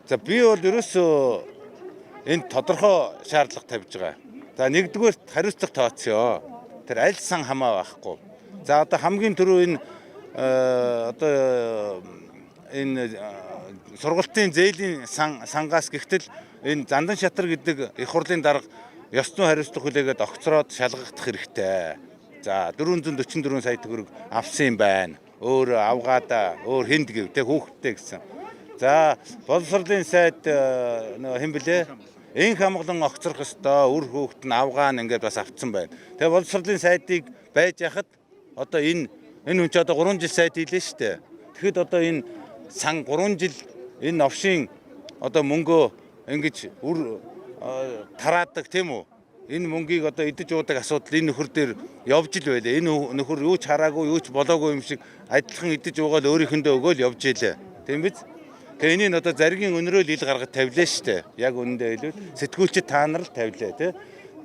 За, би бол ерөөсөө энэ тодорхой шаардлага тавьж байгаа. За, нэгдүгээр хариуцлага тооцъё. Тэр аль сан хамаа байхгүй. За, одоо хамгийн түрүү энэ одоо энэ сургалтын зээлийн сан сангаас гихтэл энэ Зандан шатар гэдэг их хурлын дарга ёс зүйн хариуцлага хүлээгээд огцроод шалгагдах хэрэгтэй. За, 444 сая төгрөг авсан юм байна. Өөр авгаада өөр хүнд гэв тэ хүүхэдтэй гэсэн. За, боловсролын сайд нөгөө хэн блэ? Энх амгалан огцрох ёстой, үр хүүхэд нь авгаан ингээд бас авцсан байна. Тэгээ боловсролын сайдыг байж яхад одоо энэ хүн чи одоо 3 жил сайд хийлээ шүү дээ. Тэгэхэд одоо энэ сан 3 жил энэ новшийн одоо мөнгөө ингэж үр тараадаг, тийм үү? Энэ мөнгийг одоо идэж уудаг асуудал энэ нөхөр дээр явж л байлаа. Энэ нөхөр юу ч хараагүй, юу ч болоогүй юм шиг адилхан идэж уугаад өөрийнхөндөө өгөөл явж илээ. Тийм биз? Тэгээ энийг одоо заргийн өнрөөл ил гаргаж тавилаа шүү дээ. Яг үнэндээ хэлбэл сэтгүүлчид та нар л тавилаа тий.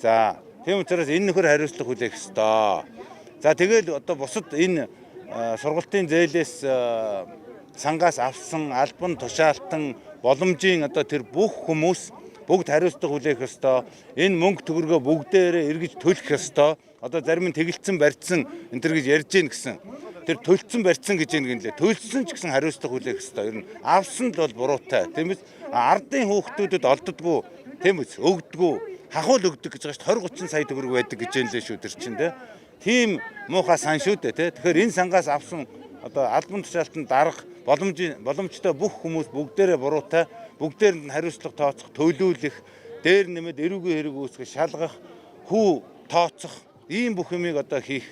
За, тийм учраас энэ нөхөр хариуцлага хүлээх ёстой. За, тэгэл одоо бусад энэ сургалтын зээлээс сангаас авсан албан тушаалтан боломжийн одоо тэр бүх хүмүүс бүгд хариуцлага хүлээх ёстой. Энэ мөнгө төгрөгөө бүгдээрээ эргэж төлөх ёстой. Одоо зарим нь тэгэлцсэн барьцсан энэ төр гэж ярьж гин гэсэн. Тэр төлцсөн барьцсан гэж юм гинлээ. Төлсөн ч гэсэн хариуцлага хүлээх ёстой. Ер нь авсан л бол буруутай. Тийм биз? Ардын хүүхдүүдэд олддгоо, тийм биз? Өгдгөө. Хахуул өгдөг гэж байгаа шүү дээ. 20 30 сая төгрөг байдаг гэж юм лээ шүү тэр чинь тэ. Тийм муухай сан шүү дээ тэ. Тэгэхээр энэ сангаас авсан одоо албан тушаалтанд дарга боломжийн боломжтой бүх хүмүүс бүгдээрээ буруутай, бүгдээрэнд нь хариуцлага тооцох, төлөөлөх, дээр нэмээд эрүүгийн хэрэг үүсгэх, шалгах, хүү тооцох ийм бүх юмыг одоо хийх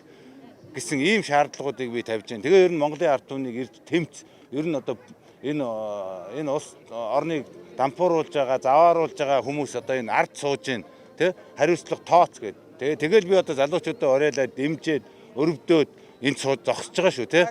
гэсэн ийм шаардлагуудыг би тавьж байна. Тэгээ ер нь Монголын ард түмнийг ирж тэмц ер нь одоо энэ улс орныг дампууруулж байгаа, завааруулж байгаа хүмүүс одоо энэ ард сууж байна. Тэ, хариуцлага тооц гэдэг. Тэгээ тэгэл би одоо залуучуудаа уриалаад дэмжиж, өрөвдөөд энд сууж зогсож байгаа шүү, тэ.